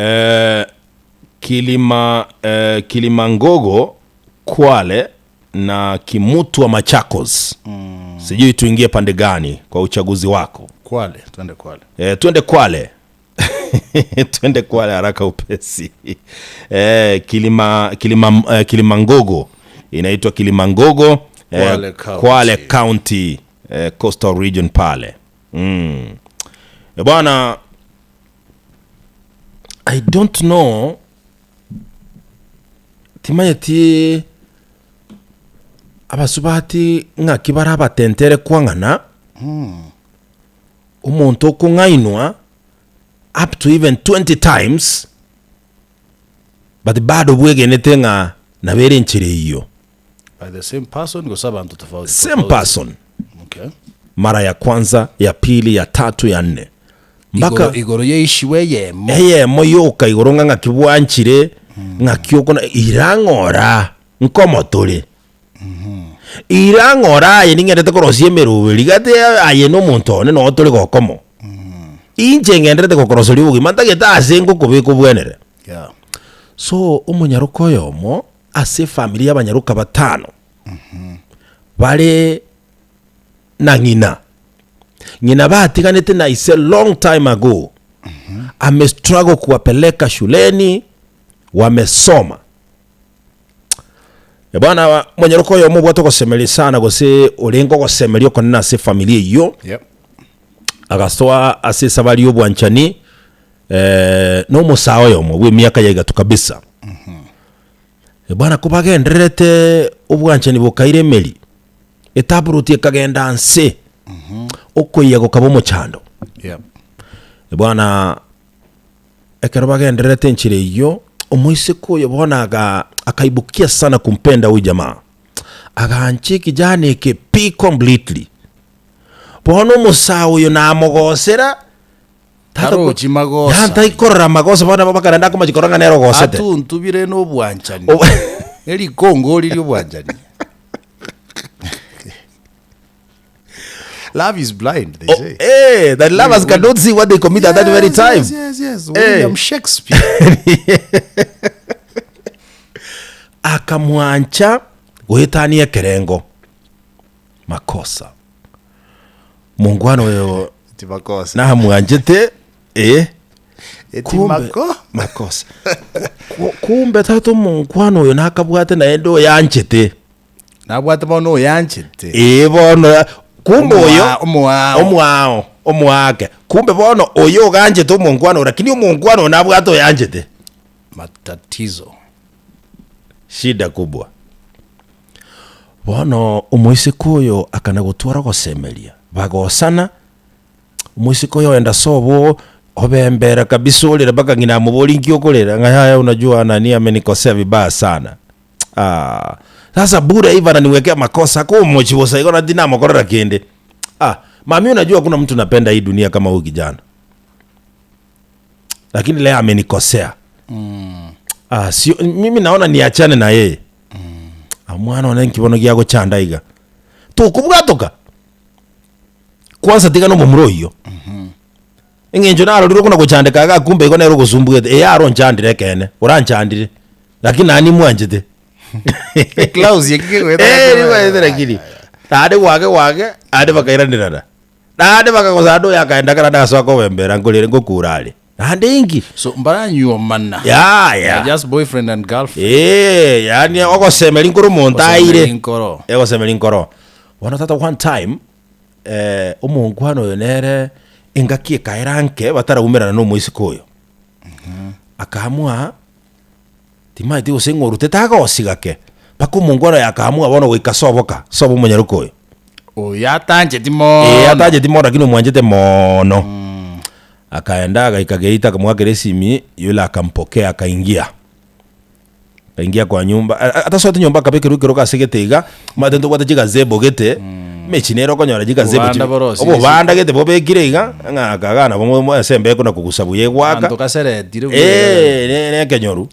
Eh, Kilima, eh, Kilimangogo, Kwale na Kimutwa Machakos. Sijui tuingie pande gani kwa uchaguzi wako. Kwale, twende Kwale. Eh, twende Kwale. Twende Kwale haraka upesi. Eh, Kilima, Kilima, eh, Kilimangogo inaitwa Kilimangogo eh, Kwale County. Kwale County eh, Coastal Region pale. Mm. Eh, bwana I don't know timanyeti abasubati ng'aki bare abatentere kwang'ana omonto okong'ainwa up to even 20 times but bado bwegenete ng'a nabo ere enchera eyio. By the same person gose abanto tofauti Same tofauti? person. Okay. Mara ya kwanza, ya pili, ya tatu, ya nne. Mpaka Igoro, igoro yeishiwe eyemo. Eyemo yoka igoro ng'a ng'aki bwanchire, ng'aki okona ira ng'ora nkomo tore. Ira ng'ora aye ning'endete korosia emeroberi gati aye na omonto one noo tore gokomo. Inche ng'enderete gokoroseria obogima ntagete ase ngokobeka obwenere. Yeah. So omonyaroka oyomo ase efamiri y'abanyaroka batano bare na ng'ina. Ng'ina batiganete na ise long time ago. Ame struggle kuwapeleka shuleni, wamesoma. Eh, Bwana monyaroka oyomo obwate ogosemeria sana gose orenge ogosemeria okonene ase efamiri eyio Yep. agasoa ase esabari y'obwanchani eh, na omosae oyomo bw'emiaka ya igato kabisa. Bwana kobagendererete obwanchani bokaira emeri, etaburuti ekagenda nse, okoiya gokaba omochando. Yep. Bwana ekero bagendererete enchera eyio, omoiseke oyo bono aga akaibukia sana kumpenda huyu jamaa, agancha ekijana eke pi completely. Bono omosae oyo namogosera Tarochi magosa. Yaani taikorora amagoso bono nabo bakarenda akomochia korora ng'a nere ogosete. Atuntubire nobwanchani. Ob- Nerikongori ri'obwanchani. Love is blind, they Oh, say. eh, that lovers cannot see what they commit at that very Yes, time. Yes, yes, yes. Eh. William Shakespeare. Akamwancha goetania ekerengo. Makosa. Mongwana oyo Eti makosa. namwanchete eh Eti kumbe mako. makosa Ku- kumbe tata omonkwana oyo nakabwate naende oyanchete Nabwate bono oyanchete. ee bono kumbe oyo Omoa- omoao. omoao omoake kumbe bono oyo oganchete omonkwana oyo lakini omonkwana oyo nabwate oyanchete Matatizo. Shida kubwa. Bono omoiseke oyo akana gotwara ogosemeria, bagosana, omoiseke oyo oenda sobo obembera kabisa orera mpaka ng'ina amoborie nki okorera, ng'a yaya unajua nani amenikosea vibaya sana ah, sasa bure hivi ananiwekea makosa komochi bosa igo na tinamokorera kende ah, mami unajua hakuna mtu napenda hii dunia kama huyu kijana lakini leo amenikosea ah, sio, mimi naona niachane na yeye ah, mwana one nkibono giagochanda iga tokobwatoka kwanza tiga nomomura oyio eng'encho narorire okona gochandeka iga kumbe igo nere ogosumbuete eye aronchandire ekeene oranchandire lakini naende nimwanchete Clause eki kegoeta Eh, nimwanchete lakini naende gwake gwake naende bakairanerana Naende bakagosa naende oyo akaenda kera nasoa kobembera nkorere ngokura are. Naende inki? So mbaranyuomana. Yaya. Just boyfriend and girlfriend. Eh, yaani ogosemeria nkoro omonto aire. Gosemeria nkoro. Egosemeria nkoro. Bono tata one time, eh, omonkwana oyo nere engaki ekaera nke bataraumerana na omoiseke oyo. Akaamua, timanyeti gose ng'a orutete agosi gake, mpaka omonkwana oyo akaamua bono goika soboka, sobo omonyaroke oyo. Oyo atancheti mono. Ee, atancheti mono lakini omwanchete mono. Akaenda agaika geita akamoakera esimi, yule akampokea akaingia. Akaingia kwa nyumba, a- a- atasoete nyomba akabekerwa ekerogo ase gete iga, omanyete ntobwate chigazebo gete, emechi nere okonyora chigazebo Obobanda chibe- borosirie obobanda gete bobekire iga, ng'a aka iga nabo mo- mo- ase embeo ekona kogusa buya egwaka. Abanto kaseretire buya. Eh, ne- ne ekenyoru.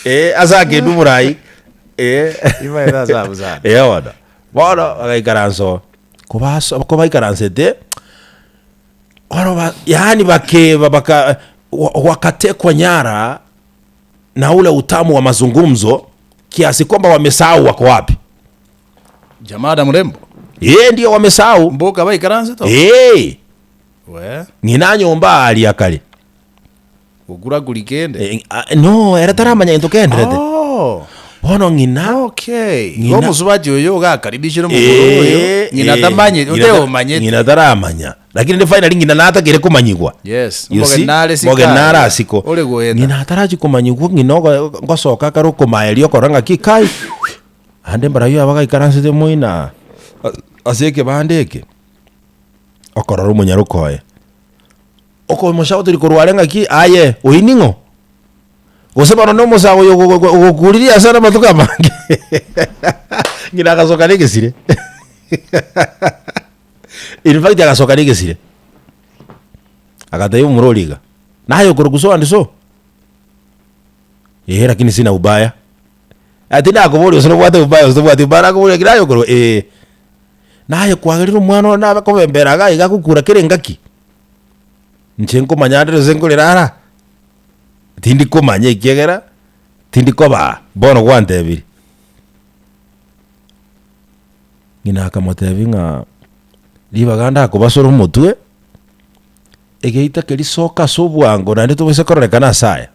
Eh, ase akendu borai. Eh. Ibaete ase abwo sana. Eh, bono. Bono bagaikaransa oo. Kobaso kobaikaransete, Oro ba, yaani bakeba baka wa- wakatekwa nyara na ule utamu wa mazungumzo kiasi kwamba wamesahau wako wapi. Jamaa na mrembo. Ee, ndio wamesahau. Mboka baikaranse to. Ee, We, ng'ina nyomba aria kare. gokura kuri kende. Eh, ah, no, ere taramanya gento kenderete. Oh. Bono ng'ina Okay. Ng'ina- Igo omosubati oyo ogakaribishire omogoro oyo. Eh, Ng'ina eh, tamanyeti, ng'ina ta- oteomanyeti. ng'ina taramanya. Lakini ndi finally ng'ina natakire komanyigwa. Yes, You see? omogeni nare siko Omogeni nare aria. asiko. Ore goeta. Ng'ina atarachi komanyigwa ng'ina ogo- ngosoka akare okomaeria okorora ng'aki kai. Ande mbarabwo aba gaikaransete moino aa ase ekebanda eke, okorora omonyaroka oye. Okomoshauteri korwa are ng'aki aye oyio ning'o? Gose bono na omosae oyo ogokuririe ase are amatuko amange ng'ina agasoka na egesire in fact agasoka na egesire agatebia omorwori iga, naye okorokwa so and so? Eeh lakini sina ubaya. Ati nakoboria gose nobwate ubaya gose tobwati ubaya nakoboria lakini naye okorokwa eeh. Naye kwagerire omwana one nabe kobembera iga iga agokura kera engaki, inche nkomanya ande gose nkorera ara, tindi komanya ekiagera tindi kobaa bono gwantebirie. Ng'ina akamotebia ng'a ribaga ndakobasore omotwe, egeita keria soka ase obwango naende tobaisa kororekana ase aya.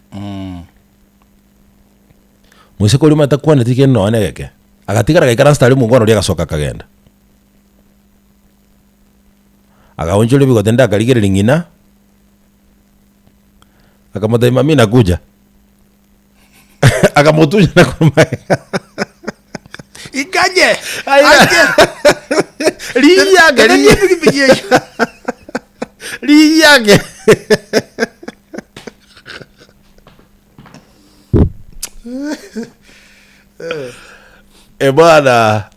Moiseke oria omanyete takwaneti kende nonya na egeke, agatigara agaikaransa aria omongwana oria agasoka akagenda. Agaonchoria ebigote naende akarigereria ng'ina, akamotebia mami nakuja, akamotunyana korwa magega. Ikanye! Aye. Riyake, Tenenia epikipiki eyio. riyake. Eh, bwana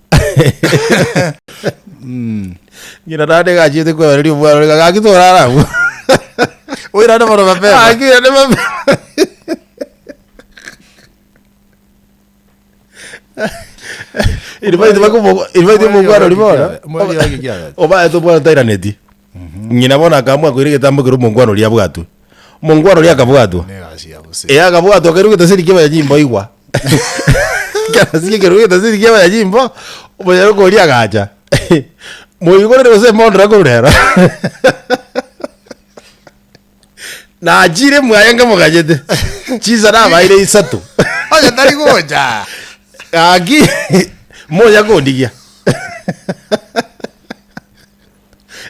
ng'ina naende gachiete kwebereria omwana ore gaki torara abwo Oirane bono mapema. Gaki oirane mapema. Invite bakomo invite omongwana oria bono Mweri oyo kiaga. obaete omwana tairaneti ng'ina bono akaamua koira egetambo keria omongwana oria abwatwe Omongwana oria akabwatwa. Negasi ya bose. Ee akabwatwa akairwa egetaseri kia abanyanyimbo aigwa. Ekero kerwa egetaseri kia abanyanyimbo, omonyaroka oria agacha, moigorere gose mondore korwa rero. Nachire mwaye nkamoganyete, chinsa nabaire isato. Onye tari gocha. Gaki, monya kondigia.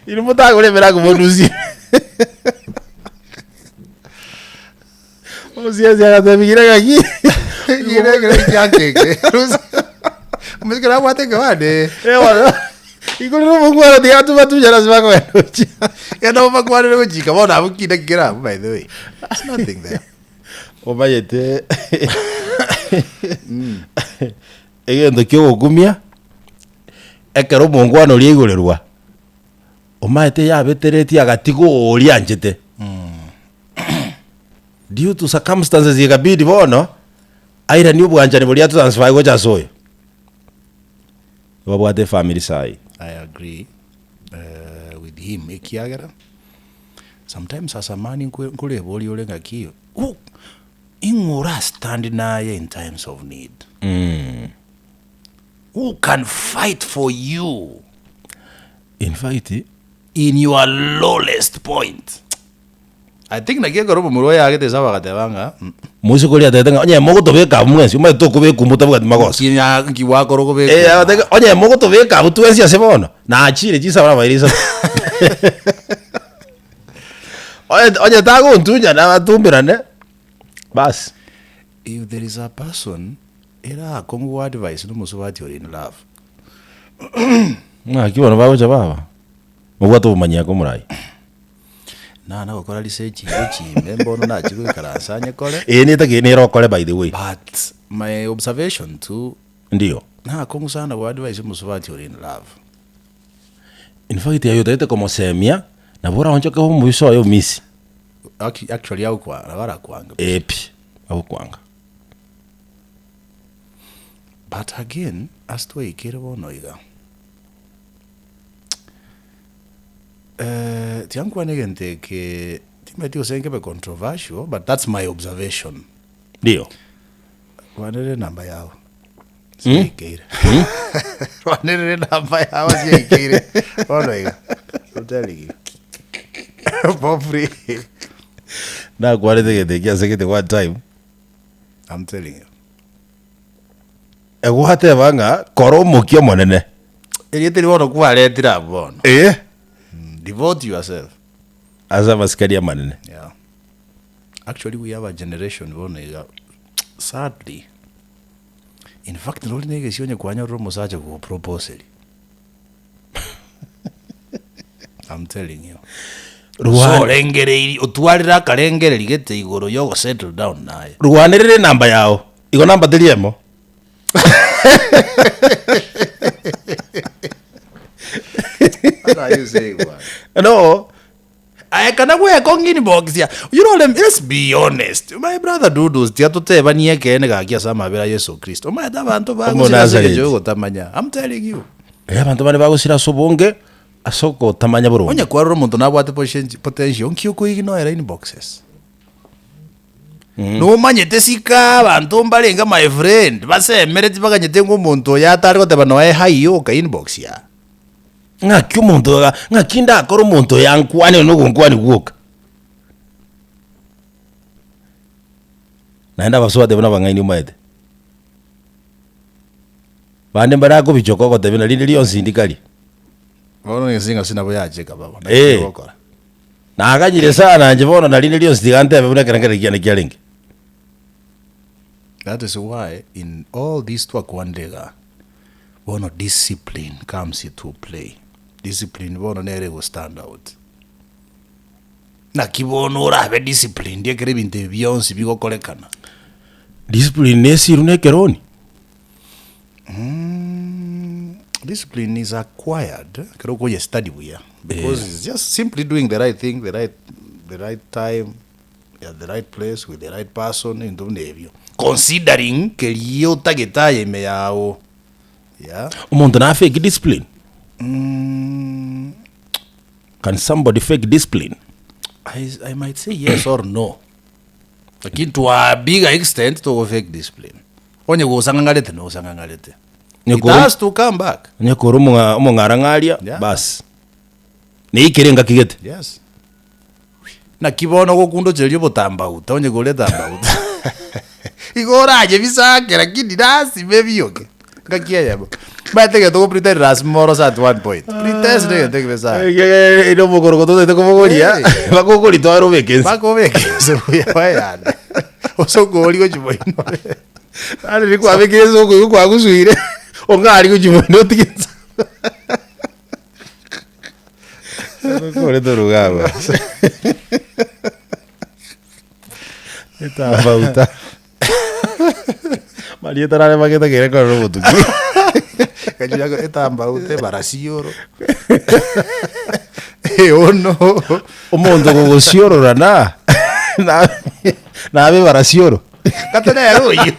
Inwe motagore emerango monusie. Omosiasi agatebia gira ng'aki. Gira ekero ekiangeke. Omosike nabwate ekebande. Eh bono, igoro na omongwana tiga atuba-tunyane ase bakogenda gochia. Genda obakwanere gochika bono abwo ki naki kere abwo by the way. There's nothing there. Omanyete egento kia ogokumia, ekero omongwana oria aigorerwa, Omaete yabeteretie agatiga oria anchete. Due to circumstances ikabidi bono airanie obwanchani boria atransfer gocha ase oyo. Babwate efamiri saii. I agree with him ekiagera sometimes as a man nkoreboria ore ng'aki who ing'o ora stand naye in times of need? Who can fight for you In fact, in your lowest point? I think naki ekero omomura oye aagete Esau agateba ng'a mm, Moiseke oria atebete ng'a onye mogotobeka abwo mwensi, omanyete tokobeka omo tabwati magoso. nki nya- nki gwakora okobeka Eh, omo? agateba onye mogotobeka abwo twensi ase bono, nachire chinsa nabaire isato. Onye onye tagontunyana batumberane, basi. If there is a person Ere akong'u go advise nomosubati ore in love. Ng'aki bono bagocha baba, mobwate obomanyi ake omorai. Nana gokora research igo chimbe mbono nachia goikaransa nyekore. Eye netagete nere okore by the way. But my observation tu Ndio. nakong'u sana go advise omosubati ore in love. In fact aye otagete komosemia, nabo oraonchoke omobisa oye omisi. Actually agokwa nabo arakwange. Ee pi, agokwanga. But again, ase twaikire bono iga, Tiga nkwane egento eke, timanyeti gose nkebe controversial, but that's my observation. Ndio. Rwanerera enamba yao siaikeire. Rwanerera enamba yao siaikeire bono iga. I'm telling you. Bobri. Nakwarete egento eki ase gete one time. I'm telling you. Egwateba ng'a kora omokia omonene. Erieta eri bono kwaretire abwo bono. Eh. Devote yourself. Ase amasikani amanene. Yeah. Actually we have a generation bono iga sadly in fact nori na egesio onye kwanyorire omosacha ogoproposeri I'm telling you. Rwa- So orengereiri otwarire akarengereri gete igoro ya ogosettle down naye. Rwanerera enamba yao. Igo namba teri emo. What are you saying bwana? No. Aye kana gwekong'a inbox ya you know let, let's be honest my brother Dudus tiga totebanie ekeene gaki ase amabera a Yeso Kristo omanyete abanto bagosira ase Omonazareti. engencho yogotamanya I'm telling you Eh, abanto bande bagosira ase obonge ase ogotamanya boronge. onye kwarora omonto nabwate poshensi potential nki okoignoera inboxes Nomanyete sika abanto mbarenge my friend basemereti baganyete ng'a omonto oyo atare goteba noe hi yoka inbox yaa. Ng'aki omonto oyo ng'aki ndakore omonto oyo ankwane na ogonkwania gwoka. Naende abasubati abwo nabang'aini omanyete. Bande mbare akobichoka ogotebia na rinde rionsi ndikarie. Bono gese ng'a sinabo yacheka baba, naki Eh. togokora. Naganyire sana inche bono na rinde rionsi tiga ntebe buna ekerengererio kiane kiarenge. That is why in all this twakwanire igaa, bono discipline comes into play. Discipline bono nere ego stand out. Naki bono orabe disciplined ekero ebinto ebi bionsi bigokorekana? Discipline nesiru na ekeroni. Discipline is acquired ekero okoye study buya because it's just simply doing the right thing the right the right time at the right place with the right person ebinto buna ebio considering keria otagete aye ime yago yeah. Omonto na fake discipline? Can somebody fake discipline? I, I might say yes or no Lakini to a bigger extent togo fake discipline. Onye gosang'ang'arete nosang'ang'arete. Onye It kore- has to come back. Onye kore omong'a- omong'arang'aria Yeah. bas neikere engaki gete. Yes. Naki bono gokundocheria obotambauta onye kore etambauta. Igo orache bisake lakini lasima ebioke. Ngaki eyemo. Omanyete egento go pretend lasima orose at one point. Pretend na egento ekebe sana. Ere omokorogoto otagete kobogoria, Eh. mpaka okoritwara obeke inse. Mpaka obeke inse buya oyane. Gose okori gochia moino. Yaani riria kwabekire inse okoigwa kwagusuire, ong'arie gochia moino otige inse. Tokore toruge abwo. Etambauta. Marieta nare magete kere korora obotuki. Gachia etambaute barasioro. Eono. Omonto ogogosiorora na na nabe barasioro. Kata nere oyio.